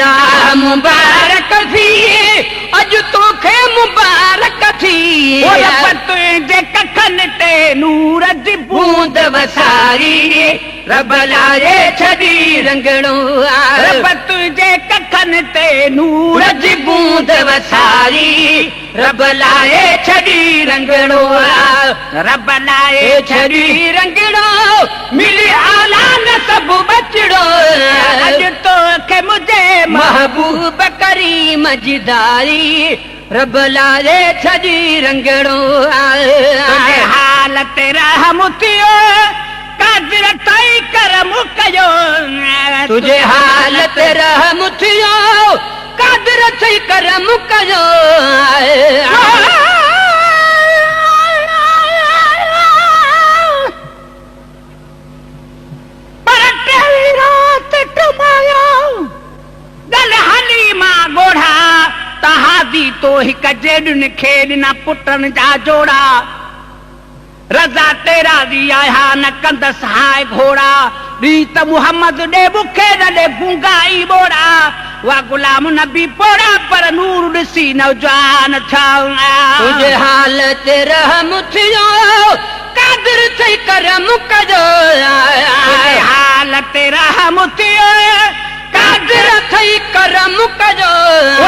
الله مبارڪ ٿي، اڄ توکي مبارڪ ٿي. او رب تنهنجي ڪکن تي نور جي بوند وساري، رب لاهي ڇڏي رنگڙو. رب تنهنجي ڪکن تي نور جي بوند وساري، رب لاهي ڇڏي رنگڙو. رب لاهي ڇڏي رنگڙو، ملي آلا نه سڀ بچڙو. اڄ توکي منهنجي محبوب ڪريم جي داري، رب لاهي ڇڏي رنگڙو. تنهنجي حال تي رحم ٿيو، قادر تائين ڪرم ڪيو. تنهنجي حال تي رحم ٿيو، قادر ٿي ڪرم ڪيو. پر ٽيويهه رات ٽمايا، ڳل حليما ڳوڙها. تهادي تو هڪ جيڏن کي ڏنا پٽن جا جوڙا. رضا تي راضي آهيان، نه ڪندس هاء گهوڙا. ڏي ته محمد ڏي مون کي، نه ڏي گونگا ئي ٻوڙا. هئا غلام نبي پوڙها، پر نور ڏسي نوجوان ٿيا. تنهنجي حال تي رحم ٿيو، قادر ٿي ڪرم ڪيو. تنهنجي حال تي رحم ٿيو، قادر ٿي ڪرم ڪيو.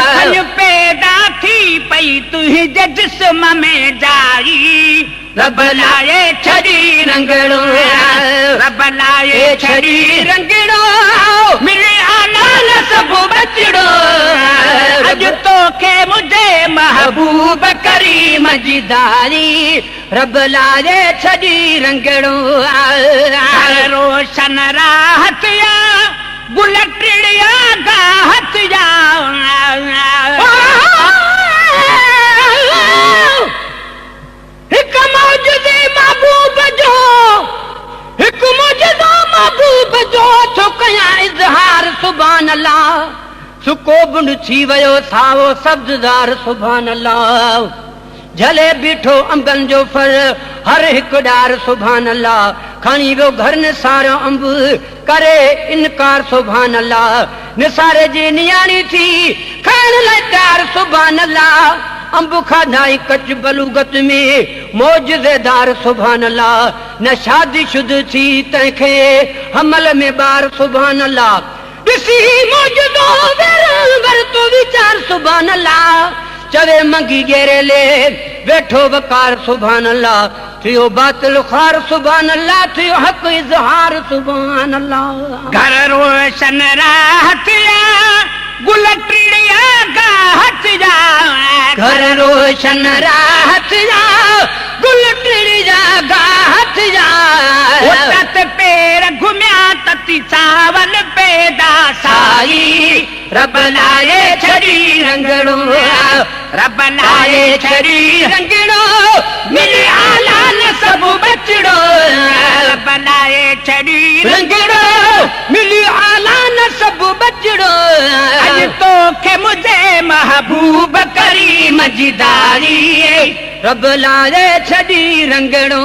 اٿڃ پيدا ٿي پئي تنهنجي جسم ۾ جائي، رب لاهي ڇڏي رنگڙو. رب لاهي ڇڏي رنگڙو، ملي آلا نه سڀ بچڙو. اڄ توکي منهنجي محبوب ڪريم جي داري، رب لاهي ڇڏي رنگڙو. گهر روشن راحت يا، گل ٽڙيا گاهت يا. هڪ معجزي محبوب جو، هڪ معجزو محبوب جو، ٿو ڪيان اظهار سبحان الله. سڪو بنڊ ٿي ويو سائو سبززار سبحان الله. جهلي بيٺو انبن جو ڦر هر هڪ ڏار سبحان الله. کڻي ويو گهر نثاريو انب ڪري انڪار سبحان الله. نثاري جي نياڻي ٿي کائڻ لاء تيار سبحان الله. انب کاڌائين ڪچ بلوغت ۾ معجزيدار سبحان الله. نه شادي شد ٿي تنهن کي حمل ۾ ٻار سبحان الله. ڏسي معجزو ورتو ويچار سبحان الله. چوي منگي ڳيري لي ويٺو وقار سبحان الله. ٿيو باطل خوار سبحان الله، ٿيو حق اظهار سبحان الله. گهر روشن راحت يا، گل ٽڙيا گاهت يا. گهر روشن راحت يا، گل ٽڙيا گاهت يا. تت پير گهميا تتي چاول پيدا سائي، رب لاهي ڇڏي رنگڙو. رب لاهي ڇڏي رنگڙو، ملي آلا نه سڀ بچڙو. رب لاهي ڇڏي رنگڙو، ملي آلا نه سڀ بچڙو. اڄ توکي منهنجي محبوب ڪريم جي داري، رب لاهي ڇڏي رنگڙو.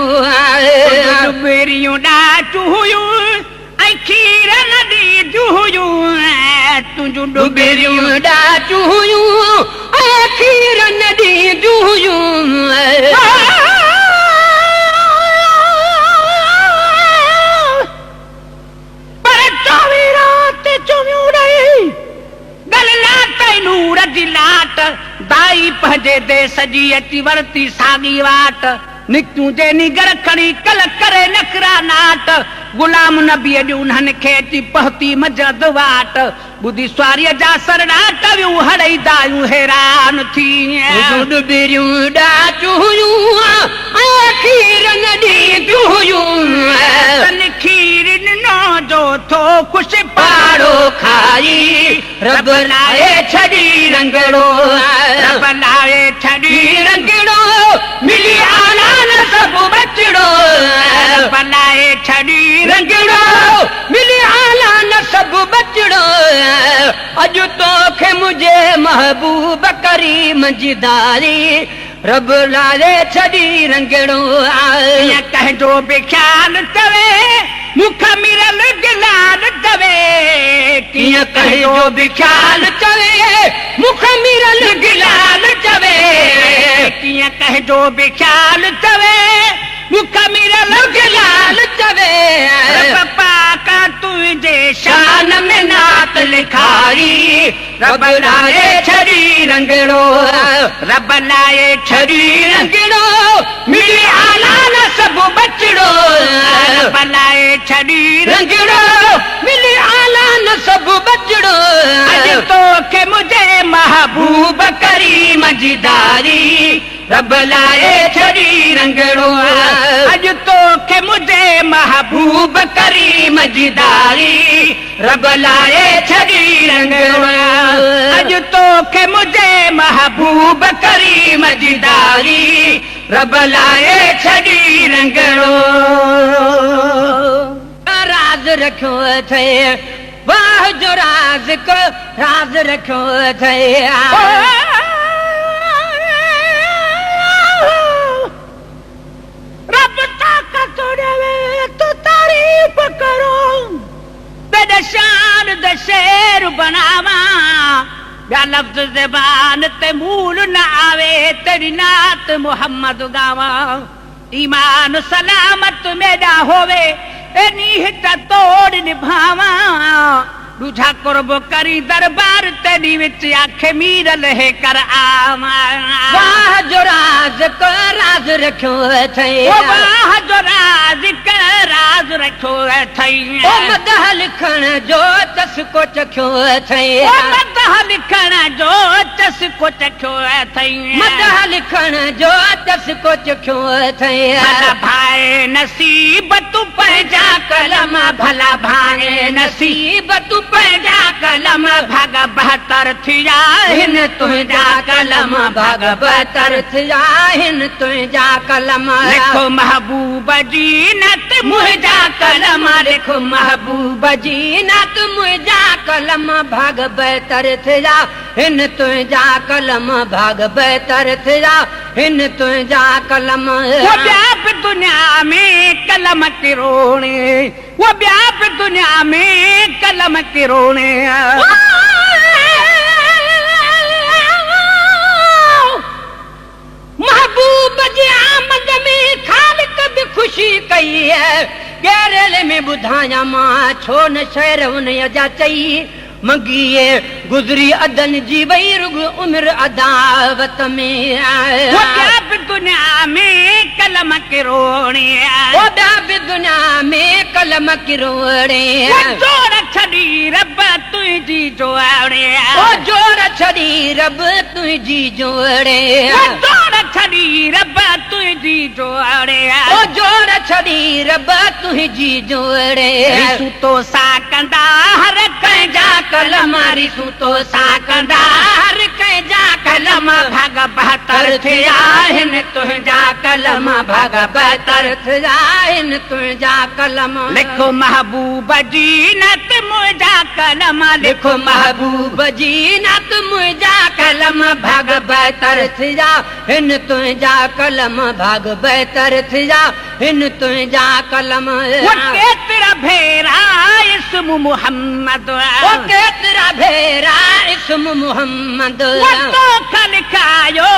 ڏٻريون ڏاچون هيون ۽ کير نه ڏينديون هيون. تنهنجون ڏٻريون ڏاچون هيون ۽ کير نه ڏينديون هيون. پر چوويهه رات چوويهون ڏينهن ڳل لاتئي نور جي لاٽ. دائي پنهنجي ديس جي اچي ورتي ساڳي واٽ. نڪتيون جي نينگر کڻي ڪل ڪري نخرا not. غلام نبيء جي انهن کي اچي پهتي مجرد واٽ. ٻڌي سواريء جا سرڙاٽ ويون هڙئي دايون حيران ٿي. تنهنجون ڏٻريون ڏاچون هيون ۽ کير نه ڏينديون هيون. تن کير ڏنو جو ٿو خوش پاڙو کائي، رب لاهي ڇڏي رنگڙو. رب لاهي ڇڏي رنگڙو، ملي آلا نه سڀ بچڙو. رب لاهي ڇڏي رنگڙو، ملي آلا نه سڀ بچڙو. اڄ توکي منهنجي محبوب ڪريم جي داري، رب لاهي ڇڏي رنگڙو. ڪيئن ڪنهن جو به خيال چوي، مون کان ميرل گلال چوي. ڪيئن ڪنهن ڪنهن جو به خيال چوي، مون کي ميرل گلال چوي. ڪيئن ڪنهن جو به خيال چوي، مون کي ميرل گلال چوي. رب پاڪ تنهنجي شان ۾ نعت لکاري، رب لائي ڇڏي رنگڙو. رب لائي ڇڏي رنگڙو، ملي اعليٰ نسب ٻچڙو. رب لائي ڇڏي رنگڙو، ملي اعليٰ نسب ٻچڙو. اڄ توکي منهنجي محبوب ڪريم جي داري، رب لائي ڇڏي رنگڙو. اڄ توکي منهنجي محبوب ڪريم جي داري، رب لائي ڇڏي رنگڙو. اڄ توکي منهنجي محبوب ڪريم جي داري، رب لائي ڇڏي رنگڙو. راز رکيو اٿئي، واهه جو رازق راز رکيو اٿئي. رب طاقت ڏيوي تو تعريف ڪرو، تيڏي شان the شعر بڻاوان، ٻيا لفظ زبان تي مول نه آوي، تيري نعت محمد ڳاوان. ايمان سلامت ميڏا ہووي، اي نينهن ته توڙ نڀاوان. ڏوجها قرب ڪري دربار تيڏي وچ، آکي ميرل هي ڪر آوان. واهه جو رازق راز رکيو اٿئي، او واهه جو رازق راز رکيو اٿئي. او مدح لکڻ جو چسڪو چکيو اٿئي، او مدح لکڻ جو چسڪو چکيو اٿئي. مدح لکڻ جو چسڪو چکيو اٿئي. ڀلا ڀائي نصيب تون پنهنجا قلم، ڀلا ڀائي نصيب تون پنهنجا قلم، ڀاڳ بهتر ٿيا هن تنهنجا قلم، ڀاڳ بهتر ٿيا هن تنهنجا قلم. لکو محبوب جي نت منهنجا قلم، لکو محبوب جي نت منهنجا قلم، ڀاڳ بهتر ٿيا هن تنهنجا قلم، ڀاڳ بهتر ٿيا هن تنهنجا قلم. او ٻيا به دنيا ۾ قلم ڪروڙي، او ٻيا به دنيا ۾ قلم ڪروڙي. محبوب جي آمد ۾ خالق به خوشي ڪئي، ڳيريلي ۾ ٻڌايان مان ڇو نه شعر ان جا چئي. منگيءَ گذري ادن جي وئي رڳ عمر عداوت ۾. او ٻيا به دنيا ۾ قلم ڪروڙي، او ٻيا به دنيا ۾ قلم ڪروڙي. او جوڙ ڇڏي رب تنهنجي جوڙي، او جوڙ ڇڏي رب تنهنجي جوڙي. او جوڙ ڇڏي رب تنهنجي جوڙي، او جوڙ ڇڏي رب تنهنجي جوڙي. ريسون تو سان ڪندا هر ڪنهن جا قلم، ريسون تو سان ڪندا هر ڪنهن جا قلم، ڀاڳ بهتر ٿيا هن تنهنجا قلم، ڀاڳ بهتر ٿيا هن تنهنجا قلم. لکو محبوب جي نت منهنجا قلم، لکو محبوب جي نت منهنجا قلم، ڀاڳ بهتر ٿيا هن تنهنجا قلم، ڀاڳ بهتر ٿيا هن تنهنجا قلم. او ڪيترا ڀيرا اسم محمد، او ڪيترا ڀيرا اسم محمد، او توکان لکايو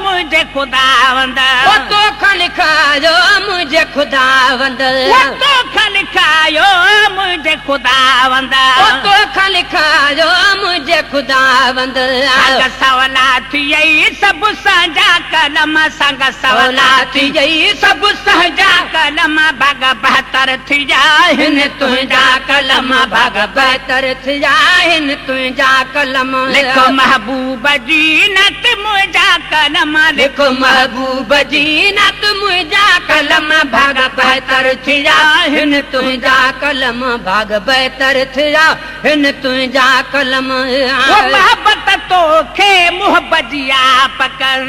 منهنجي خداوند، او توکان لکايو منهنجي خداوند، او توکان لکايو منهنجي خداوند، او توکان لکايو منهنجي خداوند. سنگ سولا ٿي سڀ سنجا قلم، سنگ سولا ٿي سڀ سنجا قلم، ڀاڳ بهتر ٿيا هن تنهنجا قلم، ڀاڳ بهتر ٿيا هن تنهنجا قلم. لکو محبوب جي نت منهنجا قلم، لکو محبوب جي نت منهنجا قلم، ڀاڳ بهتر ٿيا هن تنهنجا قلم، ڀاڳ بهتر ٿيا هن تنهنجا قلم. او محبت توکي محبت جي آپ ڪر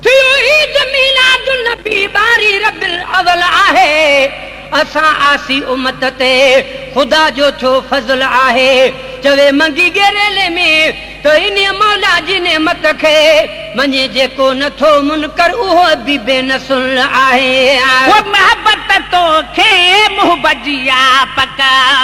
ٿيو عيد ميلاد النبي ٻارهين ربيع الاول آهي، اسان عاصي امت تي خدا جو ٿيو فضل آهي. چوي منگي ڳيريلي ۾ ته ان مولا جي نعمت کي مڃي جيڪو نٿو منڪر، اهو به بينسل آهي. او محبت توکي محبت جي آ پڪ.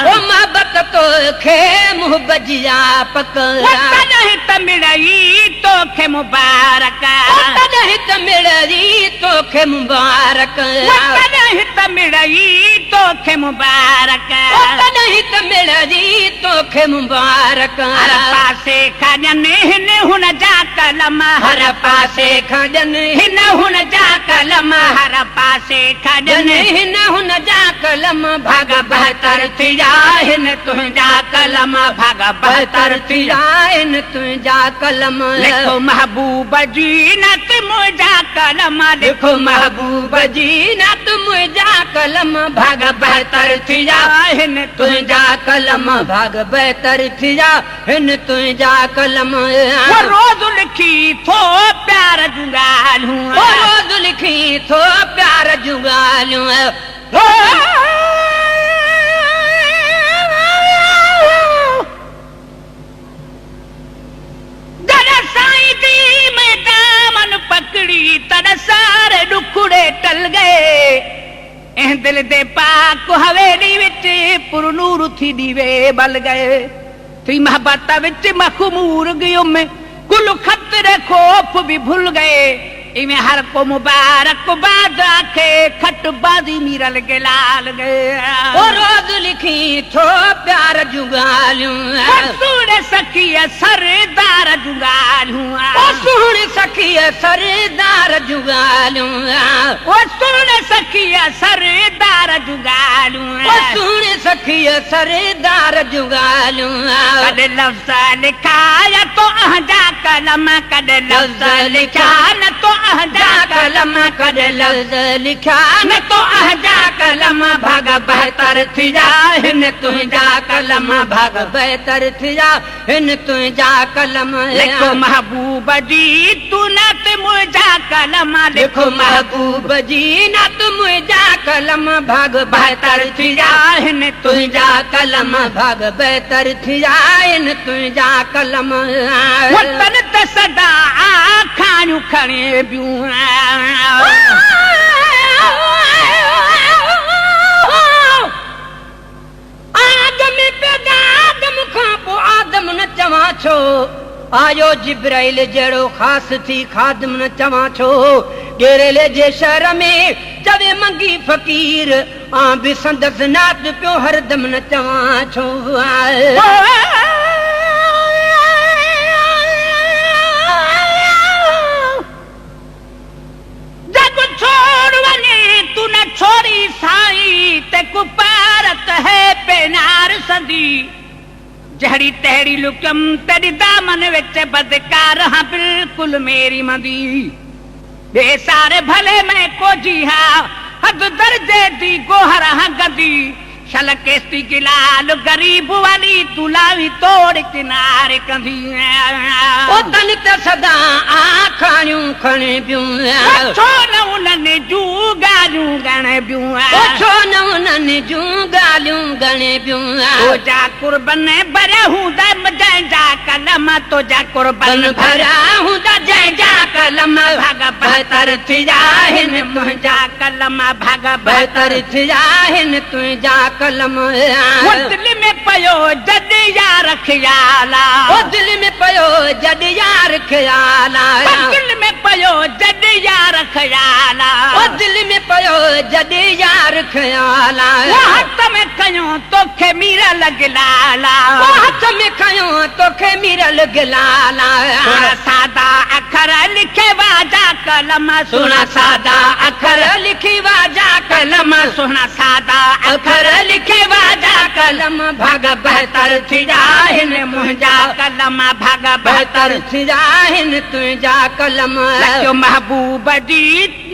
او محبت توکي محبت جي آ پڪ. او تڏهن ته مڙئي توکي مبارڪ. او تڏهن ته مڙئي توکي مبارڪ. او تڏهن ته مڙئي توکي مبارڪ. او تڏهن ته مڙئي توکي مبارڪ. هر پاسي کان ڏين هن هن جا قلم. هر پاسي کان ڏين هن هن جا قلم. هر پاسي کان ڏين هن هن جا قلم. ڀاڳ بهتر ٿي ويا آهن تنهنجا قلم. ڀاڳ بهتر ٿي ويا آهن تنهنجا قلم. لکو محبوب جي نعت منهنجا قلم. لکو محبوب جي نعت منهنجا قلم. ڀاڳ بهتر ٿي ويا آهن تنهنجا قلم. ڀاڳ بهتر ٿي ويا آهن تنهنجا قلم. او روز لکي ٿو پيار جون ڳالهيون. او روز لکي ٿو پيار جون ڳالهيون. جڏهن سائين جي مين دامن پڪڙي تڏهن ساري ڏکڙي ٽل گئي. اين دل the پاڪ حويلي وچ پر نور ٿي ڏيوي ٻل گئي. ٿي محبت وچ مخمور گيم ڪل خطري خوف به ڀل گئي. ایویں هر ڪو مبارڪ باد آکي کٽ بازي ميرل گلال گئي. او روز لکي ٿو پيار جون ڳالهيون. او سهڻي سخيء سردار جون ڳالهيون. او سهڻي سخيء سردار جون ڳالهيون. او سهڻي سخيء سردار جون ڳالهيون. او سهڻي سخيء سردار جون ڳالهيون. ڪڏهن لفظ لکايا تو اهنجا قلم. ڪڏهن لفظ لکيا نه تو اهنجا قلم. ڪڏهن لفظ لکيا نه تو اهنجا قلم. ڀاڳ بهتر ٿي ويا آهن تنهنجا قلم. ڀاڳ بهتر ٿي ويا آهن تنهنجا قلم. لکو محبوب جي تون نعت منهنجا قلم. لکو محبوب جي نعت منهنجا قلم. ڀاڳ بهتر ٿي ويا آهن تنهنجا قلم. ڀاڳ بهتر ٿي ويا آهن تنهنجا قلم. وطن ته سدا آکاڻيون کڻي ٻيون. آدم پيدا آدم کان پوءِ آدم نه چوان ڇو؟ آيو جبرائيل جهڙو خاص ٿي خادم نه چوان ڇو؟ ڳيريلي جي شهر ۾ چوي منگي فقير آ به سندس نعت پيو هردم نه چوان ڇو؟ جڳ ڇوڙ وڃي تون نه ڇوڙي سائين تي ڪپارت هي پينار سندي. جهڙي تهڙي لڪيم تيڏي دامن وچ بدڪار هان بلڪل ميري مندي. ٻئي ساري ڀلي ۾ ڪوجي ها حد درجي the گوهر هان گندي. شل ڪيستي گلال غريب والي تون لاوي توڙ ڪناري ڪندي. او تن ته سدا آکاڻيون کڻي ٻيون. ڇو نه انهن جون ڳالهيون ڳڻي ٻيون. او ڇو نه انهن جون ڳالهيون ڳڻي ٻيون. تنهنجا قربن ڀريا هوندا جنهن جا قلم. تنهنجا قربن ڀريا هوندا جنهن جا قلم. ڀاڳ بهتر ٿي ويا آهن منهنجا قلم. ڀاڳ بهتر ٿي ويا آهن تنهنجا قلم. او دل ۾ پيو جڏ يار خيال آ. او دل ۾ پيو جڏ يار خيال آ. دل ۾ پيو جڏ يار خيال آ. او دل ۾ پيو جڏ يار خيال آ. او هٿ ۾ کنيو توکي ميرل گلال آ. او هٿ ۾ کنيو توکي ميرل گلال آ. سهڻا سادا اکر لکي واجا قلم. سهڻا سادا اکر لکي واجا قلم. سهڻا سادا اکر لکي واجا قلم. ڀاڳ بهتر ٿي ويا آهن منهنجا قلم. ڀاڳ بهتر ٿي ويا آهن تنهنجا قلم. لکيو محبوب جي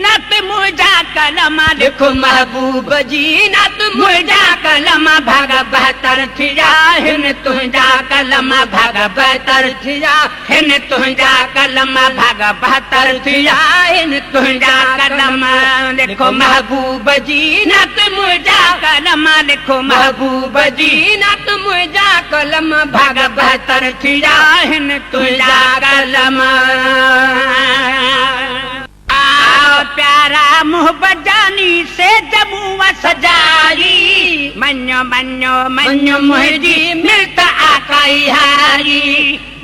نعت منهنجا قلم. لکو محبوب جي نعت منهنجا قلم. ڀاڳ بهتر ٿي ويا آهن تنهنجا قلم. ڀاڳ بهتر ٿي ويا آهن تنهنجا قلم. ڀاڳ بهتر ٿي ويا آهن تنهنجا قلم. لکو محبوب جي نعت منهنجا قلم. لکو محبوب جي نعت منهنجا قلم. ڀاڳ بهتر ٿي ويا آهن تنهنجا قلم. प्यारा मोहब्बत जानी से जमुआ सजारी। मञो मञो मञो मुंहिंजी मिलत आकाई हारी।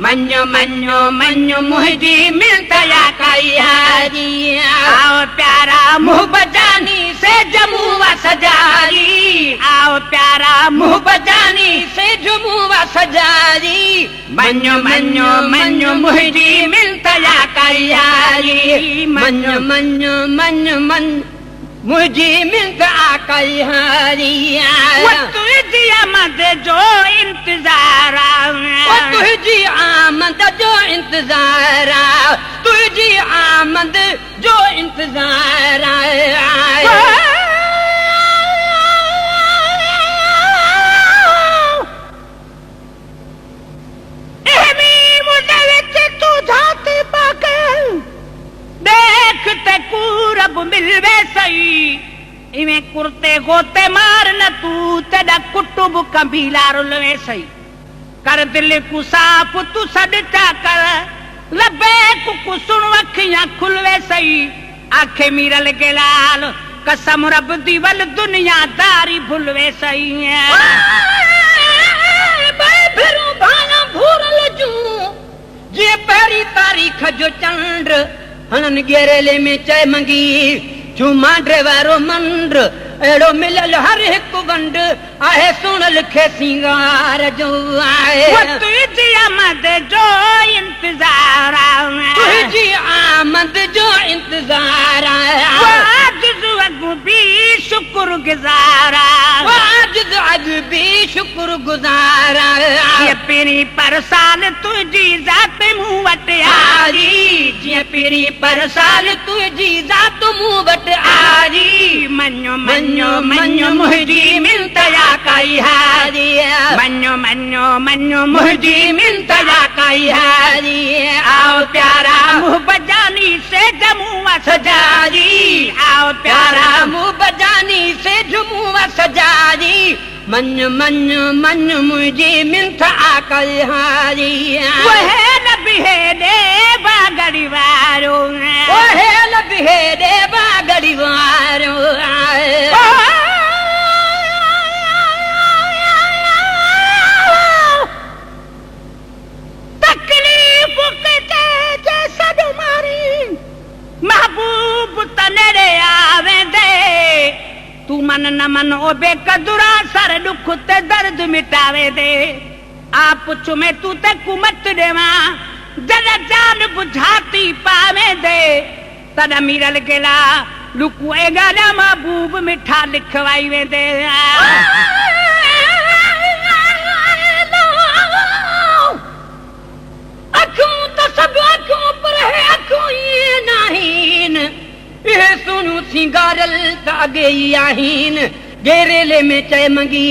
मञो मञो मञो मुंहिंजी मिलत आकाई हारी। आओ प्यारा मोहब्बत जानी से जमुआ सजारी। आओ प्यारा मोहब्बत जानी से जमुआ सजारी। मञो मञो मञो मुंहिंजी मिलत आकाई हारी। मञो मञो मञो मन मुंहिंजी मिलत आकाई हारी। तुंहिंजी आमद जो इंतज़ार आहे, तुंहिंजी आमद जो इंतज़ार आहे, तुंहिंजी आमद जो इंतज़ार आहे। देख ते कूरब मिलवे सही, इवें कुर्ते गोते मार न तू तेॾा कुटुब कबीला रुलवे सही। कर दिल को साफ तू सॾ चा कर, लबे कुकु सुण अखियां खुलवे सही। आखे मीरल के लाल कसम रब दी वल दुनिया दारी भुलवे सही। भूरल जूं जीअं पहिरीं तारीख़ जो चंड, हणनि गेरेले में चए मंगी छू मांडरे वारो मंड, अहिड़ो मिलल हर हिकु वंड आहे सुणल खे सिंगार जो आहे। तुंहिंजी आमद जो इंतज़ार आहे, तुंहिंजी आमद जो इंतज़ार आहे। भी शुक्र गुज़ार अॼु बि शुक्र गुज़ार। पहिरीं पर साल तुंहिंजी ज़ात मूं वटि आई, जीअं पहिरीं पर साल तुंहिंजी ज़ात मूं वटि आई। मञो मञो मञो मुंहिंजी मिलत आकाई हारी। मञो मञो मञो मुंहिंजी मिलत आकाई हारी। आओ प्यारा मोहब्बत जानी से जमुआ सजारी। आओ प्यारा मोहब्बत जानी से जमुआ सजारी। मन मन मन मुंहिंजी मिंथ आकाई हारी। ओहे नबी हे ॾे बागड़ी वारो, ओहे नबी हे ॾे बागड़ी वारो। तकलीफ़ जे सॾो मारी, महबूब त नेड़े आवेंदे। तू मन न मन ओ बेकदुरा सर दुख ते दर्द मिटावे दे। आ पुछ में तू ते कुमत ॾेवां, जॾहिं जान बुझाती पावे दे। तॾहिं मीरल गिला लुकू ए ॻाल्हि महबूब मिठा लिखवाई वेंदे। अखियूं त सभु अखियूं पर हे अखियूं ईअं नाहिनि, इहे सुहिणियूं सिंगारल त अॻे ई आहिनि। गेरेले में चए मंगी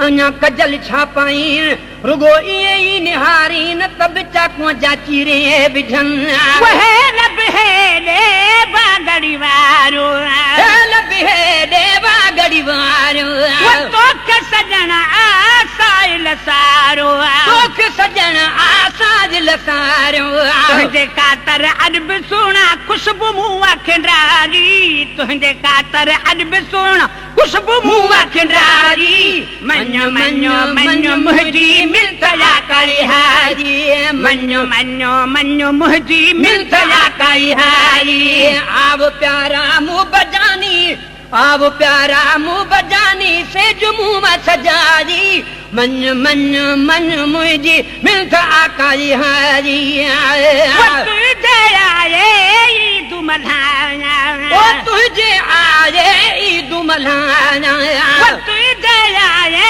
अञा कजल छा पाईन, रुगो ईअं ई निहारीन त बि चाकूअ जा चीरे विझनि। बागड़ी वारो, हे बागड़ी वारो। तोखे सजण आसाइल सारो, तोखे सजण आसाइल सारो। तुंहिंजे खातर अॼु बि सुहिणा ख़ुशबू मूं खिंडारी। तुंहिंजे खातर अॼु बि सुहिणा ख़ुशबू मूं खिंडारी। मञो मञो मञो मुंहिंजी मिलत आकाई हारी। मञो मञो मञो मुंहिंजी मिलत आकाई हारी। आव प्यारा मुँह जानी, आव प्यारा मुँह जानी से जुमुआ सजारी। मन मन मन मुंहिंजी मिलत आकाई हारी। तुंहिंजे आए ईद मल्हाया, ओ तुंहिंजे आए ईद मल्हाया, तुंहिंजे आए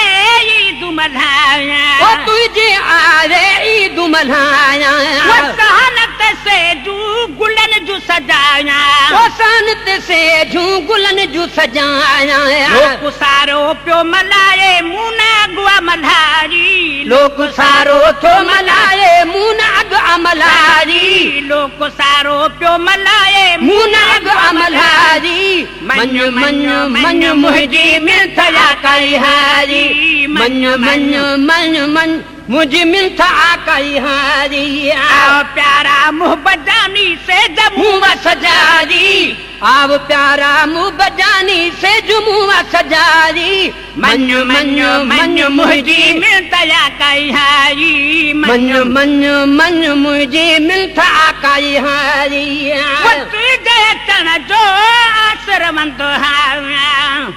ईद मल्हाया, ओ तुंहिंजे आए ईद मल्हाया। सहनत से जू गुलन जू सजाया, ओ सहनत से जू गुलन जू सजाया। लोक सारो पियो मल्हाए मूं अगुआ मल्हारी। लोक सारो थो मल्हाए मूं अगुआ मल्हारी। लोक सारो पियो मल्हाए मूं अगुआ मल्हारी। मन मन मन मुंहिंजी मिलत आकाई हारी। मन मन मन मन मुंहिंजी मिलत आकाई हारी। आओ प्यारा मोहब्बत जानी से जमुआ सजारी। آو پيارا مون بجاني سيج مون آ سجائي. مڃ مڃ مڃ منهنجي منت آقا هاري. مڃ مڃ مڃ منهنجي منت آقا هاري. وقت جي اچڻ جو آسروند آهيان.